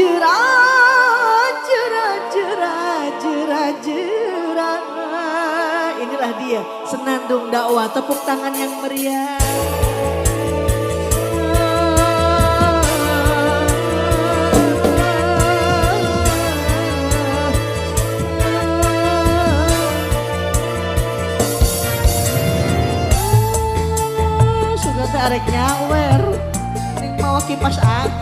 Jera jera jera jera jera. Inilah dia senandung dakwah, tepuk tangan yang meriah. Sudah teh arek nyawer ning mawa kipas angin.